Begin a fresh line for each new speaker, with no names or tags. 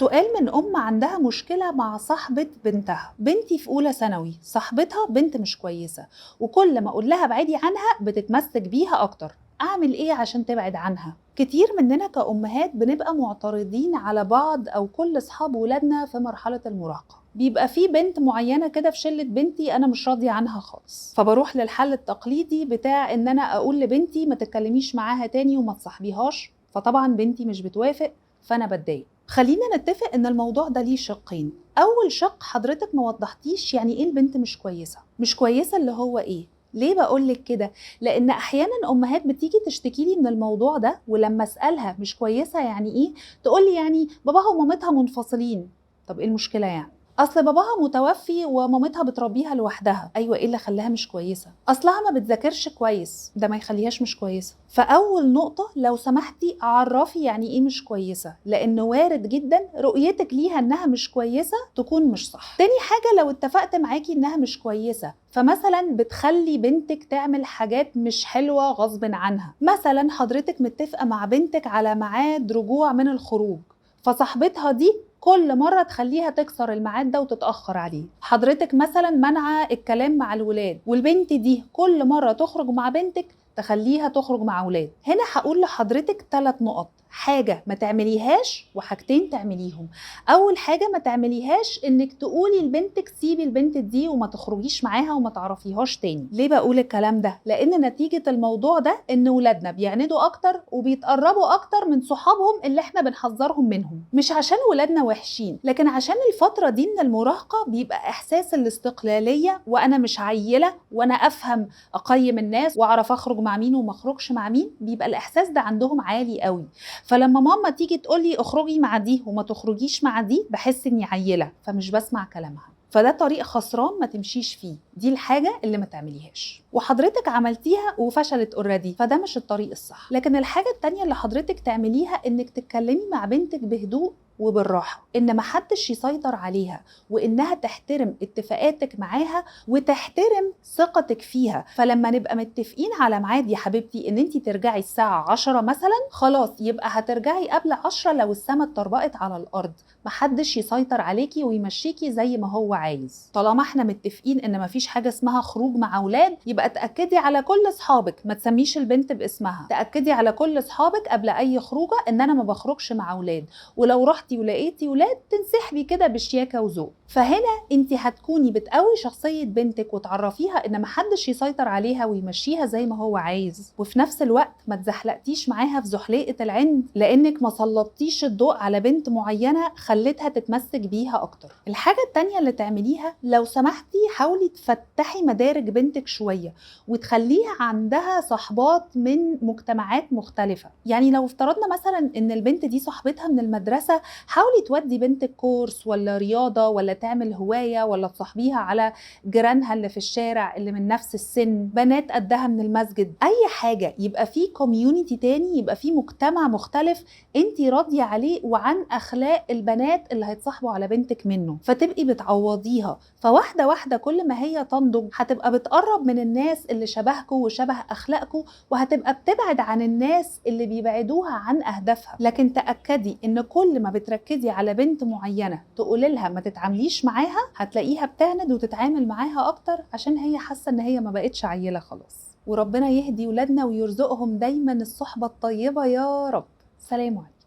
سؤال من أم عندها مشكلة مع صاحبة بنتها. بنتي في أولى ثانوي، صاحبتها بنت مش كويسة، وكل ما أقول لها ابعدي عنها بتتمسك بيها أكتر. أعمل إيه عشان تبعد عنها؟ كتير مننا كأمهات بنبقى معترضين على بعض أو كل أصحاب ولادنا في مرحلة المراهقة. بيبقى في بنت معينة كده في شلة بنتي أنا مش راضية عنها خالص، فبروح للحل التقليدي بتاع إن أنا أقول لبنتي ما تتكلميش معاها تاني وما تصاحبيهاش، فطبعا بنتي مش بتوافق فأنا بتضايق. خلينا نتفق إن الموضوع ده ليه شقين. أول شق، حضرتك ما وضحتيش يعني إيه البنت مش كويسة. مش كويسة اللي هو إيه؟ ليه بقولك كده؟ لأن أحيانا أمهات بتيجي تشتكي لي من الموضوع ده، ولما أسألها مش كويسة يعني إيه؟ تقولي يعني باباها ومامتها منفصلين. طب إيه المشكلة يعني؟ أصل باباها متوفي ومامتها بتربيها لوحدها. أيوة، إيه اللي خلاها مش كويسة؟ أصلها ما بتذاكرش كويس، ده ما يخليهاش مش كويسة. فأول نقطة لو سمحتي عرفي يعني إيه مش كويسة، لأن وارد جدا رؤيتك ليها إنها مش كويسة تكون مش صح. تاني حاجة، لو اتفقت معاكي إنها مش كويسة، فمثلا بتخلي بنتك تعمل حاجات مش حلوة غصب عنها. مثلا حضرتك متفقة مع بنتك على ميعاد رجوع من الخروج، فصاحبتها دي كل مرة تخليها تكسر الميعاد ده وتتأخر عليه. حضرتك مثلا منع الكلام مع الولاد، والبنت دي كل مرة تخرج مع بنتك تخليها تخرج مع ولاد. هنا هقول لحضرتك 3 نقط، حاجة ما تعمليهاش وحاجتين تعمليهم. أول حاجة ما تعمليهاش إنك تقولي لبنتك سيبي البنت دي وما تخرجيش معاها وما تعرفيهاش تاني. ليه بقول الكلام ده؟ لأن نتيجة الموضوع ده إن ولادنا بيعندوا أكتر وبيتقربوا أكتر من صحابهم اللي إحنا بنحذرهم منهم. مش عشان ولادنا وحشين، لكن عشان الفترة دي من المراهقة بيبقى إحساس الاستقلالية، وأنا مش عيلة وأنا أفهم أقيم الناس وأعرف أخرج مع مين وما أخرجش مع مين، بيبقى الإحساس ده عندهم عالي قوي. فلما ماما تيجي تقولي اخرجي مع دي وما تخرجيش مع دي، بحس اني عيله فمش بسمع كلامها. فده طريق خسران ما تمشيش فيه، دي الحاجة اللي ما تعمليهاش، وحضرتك عملتيها وفشلت already، فده مش الطريق الصح. لكن الحاجة التانية اللي حضرتك تعمليها انك تتكلمي مع بنتك بهدوء وبالراحة، إن محدش يسيطر عليها، وإنها تحترم اتفاقاتك معاها وتحترم ثقتك فيها. فلما نبقى متفقين على ميعاد يا حبيبتي إن انتي ترجعي الساعة 10 مثلا، خلاص يبقى هترجعي قبل 10 لو السما اتطربقت على الأرض. محدش يسيطر عليكي ويمشيكي زي ما هو عايز. طالما احنا متفقين إن مفيش حاجة اسمها خروج مع أولاد، يبقى تأكدي على كل أصحابك، ما تسميش البنت باسمها، تأكدي على كل أصحابك قبل أي خروجة إن أنا ما بخرجش مع أولاد، ولو رحتي ولقيتي ولاد تنسحبي كده بشياكه وذوق. فهنا انت هتكوني بتقوي شخصية بنتك وتعرفيها ان محدش يسيطر عليها ويمشيها زي ما هو عايز، وفي نفس الوقت ما تزحلقتيش معاها في زحليقه العند، لانك ما سلطتيش الضوء على بنت معينة خلتها تتمسك بيها اكتر. الحاجة التانية اللي تعمليها، لو سمحتي حاولي تفتحي مدارك بنتك شوية وتخليها عندها صحبات من مجتمعات مختلفة. يعني لو افترضنا مثلا ان البنت دي صاحبتها من المدرسة، حاولي تودي بنتك كورس ولا رياضة ولا تعمل هواية ولا تصاحبيها على جيرانها اللي في الشارع اللي من نفس السن، بنات قدها من المسجد، أي حاجة. يبقى في community تاني، يبقى في مجتمع مختلف انتي راضية عليه وعن أخلاق البنات اللي هيتصاحبوا على بنتك منه، فتبقي بتعوضيها. فواحدة واحدة كل ما هي تنضج هتبقى بتقرب من الناس اللي شبهكوا وشبه أخلاقكوا، وهتبقى بتبعد عن الناس اللي بيبعدوها عن أهدافها. لكن تأكدي إن كل ما بتركزي على بنت معينة تقولي لها ما تتعامليش معاها، هتلاقيها بتعند وتتعامل معاها أكتر، عشان هي حاسة إن هي ما بقتش عيلة خلاص. وربنا يهدي ولادنا ويرزقهم دايما الصحبة الطيبة يا رب. سلام عليكم.